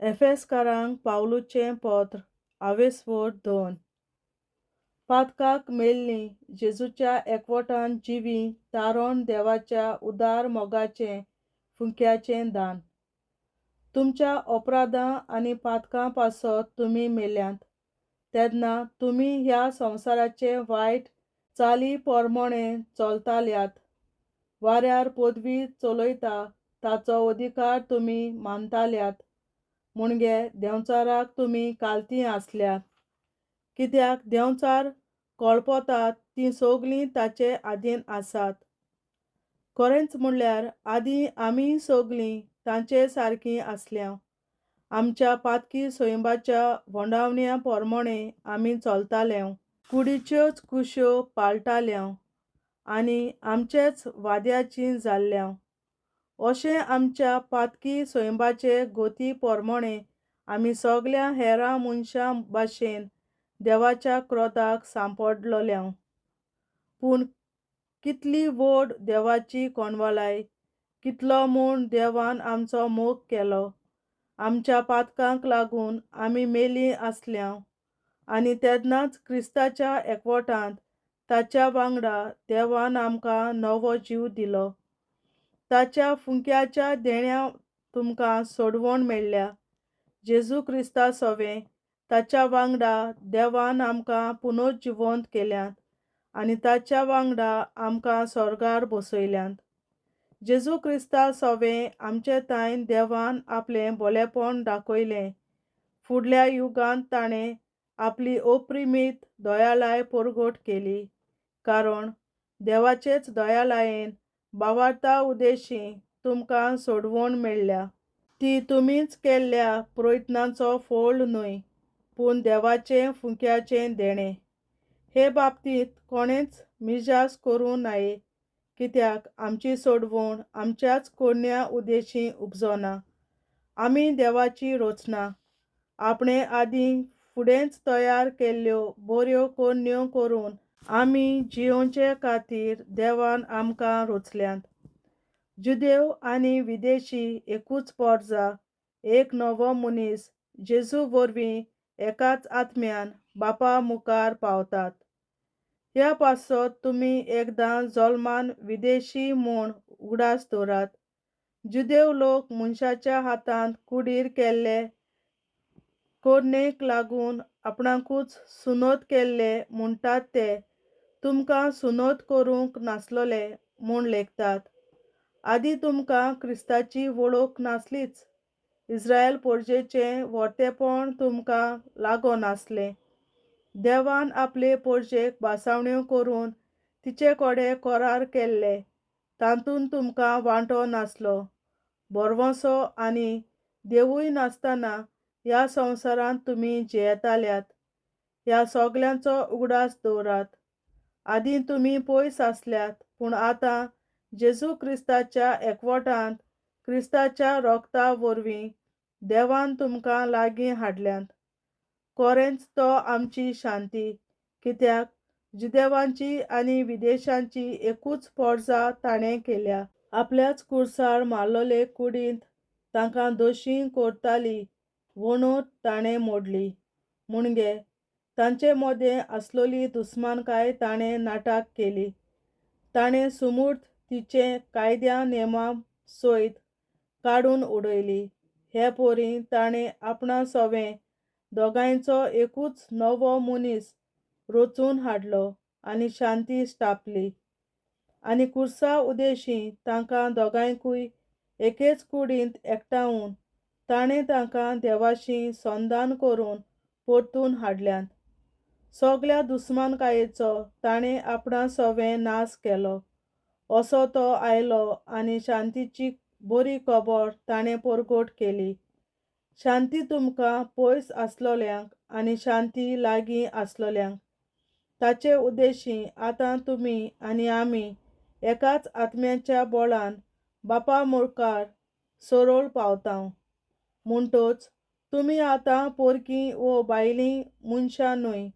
एफेसकारांक पावलूचें पत्र आवेस्वोर 2. पातकाक मेल्लीं जेजूच्या एकवटान जिवीं तारण देवाच्या उदार मोगाचें फुंक्याचें दान. तुमच्या अपराधां आनी पातकां पासत तुमी मेल्यांत तेन्ना तुमी ह्या संवसाराचे वायट चाली पोरमोणे चलताल्यात. वाऱ्यार पदवी चलयता ताचो अधिकार तुमी मानताल्यात. मुणगे देंवचाराक तुमी कालतीं आसल्यात. कित्याक देंवचार कळपतात तीं सगलीं ताचे आदीन आसात. खरेंच म्हणल्यार आदीं आमी सगलीं तांचे सारकीं आसल्या. आमच्या पातकी सैंबाच्या वोंडावण्या पोरमोणे आमी चलताले. कुडीच्योच कुश्यो पाळटाले आनी आमचेच वाद्याचीं जाल्ल्या. अशें आमच्या पातकी सैंबाचे गती पोरमोणे आमी सगल्या हेरां मनशां भाशेन देवाच्या क्रोधाक सांपडलोल्या. पूण कितली व्हड देवाची कोणवालाय, कितलो म्हूण देवान आमचो मोग केलो. आमच्या पातकांक लागून आमी मेलीं आसल्या आनी तेन्नाच क्रिस्ताच्या एकवटांत ताच्या वांगडा देवान आमकां नवो जीव दिलो. ताच्या फुंक्याच्या देण्या तुमकां सोडवण मेळ्ळ्या. जेजू क्रिस्ता सोवें ताच्या वांगडा देवान आमकां पुनर्जिवंत केल्यात आनी ताच्या वांगडा आमकां स्वर्गार बसयल्यात. जेजू क्रिस्ता सोवें आमचे तांय देवान आपलें बोलेपण दाखयलें. फुडल्या युगांत ताणें आपली अप्रिमीत दयालाय परगट केली. कारण देवाचेच दयालायेन बावार्ता उदेशी तुमकां सोडवण मेळ्ळ्या. ती तुमीच केल्ल्या प्रयत्नांचो फळ न्हय, पूण देवाचें फुंक्याचें देणें. हे बाबतींत कोणेंच मिजास करूं नये, कित्याक आमची सोडवण आमच्याच कोरण्या उदेशी उपजोना. आमी देवाची रचना आपणे आदीं फुडेंच तयार केल्ल्यो बऱ्यो कोरण्यो करून आमी जियोवचे खातीर देवान आमकां रचल्यात. जुदेव आनी विदेशी एकूच पोरजा, एक नवो मनीस जेजू वरवीं एकाच आत्म्यान बापा मुखार पावतात. ह्या पासत तुमी एकदां जल्मान विदेशी म्हूण उगडास दवरात. जुदेव लोक मनशाच्या हातांत कुडीर केल्ले कोरणेक लागून आपणाकूच सुनोत केल्ले म्हणटात ते तुमकां सुनोत करूंक नासलोले म्हूण लेखतात. आदीं तुमकां क्रिस्ताची वळख नासलीच. इस्रायल पोरजेचें वर्तेपण तुमकां लागोनासलें. देवान आपले पोरजेक भासावण्यो करून तिचे कडेन करार केल्ले तातूंत तुमकां वांटो नासलो. भरवंसो आनी देवूय नासतना ह्या संवसारांत तुमी जियेताल्यात. ह्या सगल्यांचो उगडास दवरात. आदीं तुमी पयस आसल्यात, पूण आतां जेजू क्रिस्ताच्या एकवटांत क्रिस्ताच्या रोगता वरवीं देवान तुमकां लागीं हाडल्यात. खरेंच तो आमची शांती, कित्याक जुदेवांची आनी विदेशांची एकूच पोरजा ताणें केल्या. आपल्याच कुर्सार मारलोले कुडींत तांकां दोशी करताली वणत ताणें मोडली. मुणगे तांचे मदें आसलोली दुस्मानकाय ताणें नाटक केली. ताणें सुमूर्त तिचे कायद्या नेमा सयत काडून उडयली. हे पोरी ताणें आपणा सोवें दोगांयचो एकूच नवो मनीस रचून हाडलो आनी शांती स्थापली. आनी कुर्सा उदेशी तांकां दोगांयकूय एकेच कुडींत एकठावन ताणें तांकां देवाशी संदान करून परतून हाडल्यात. सगल्या दुस्मानकायेचो ताणें आपणा सोवें नाश केलो. असो तो आयलो आनी शांतीची बरी खबर ताणें परगट केली. शांती तुमकां पयस आसलोल्यांक आनी शांती लागीं आसलोल्यांक. ताचे उदेशी आतां तुमी आनी आमी एकाच आत्म्याच्या बोळान बापा मुखार सरळ पावता. म्हणटच तुमी आतां पोरकी वो बायलीं मनशां न्हय,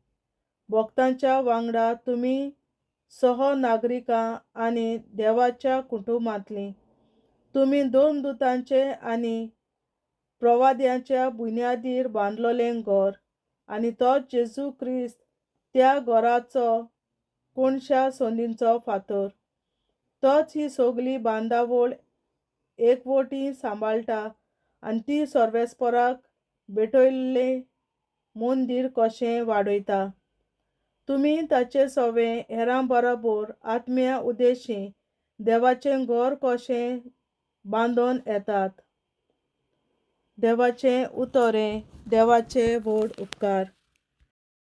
भक्तांच्या वांगडा तुमी सहनागरिकां आनी देवाच्या कुटुंबांतलीं. तुमी दोन दुतांचे आनी प्रवाद्यांच्या बुन्यादीर बांदलोलें घर आनी तोच जेजू क्रिस्त त्या घराचो कोणशा संदींचो फातर. तोच ही सगली बांदावळ एकवटी सांबाळटा आनी ती सर्वेस्पराक भेटयल्लें मंदीर कशें वाडयता. तुमी ताचे सवे हेरां बराबर आत्म्या उदेशी देवाचें घर कशें बांदून येतात. देवाचें उतरें देवाचे व्हड उपकार.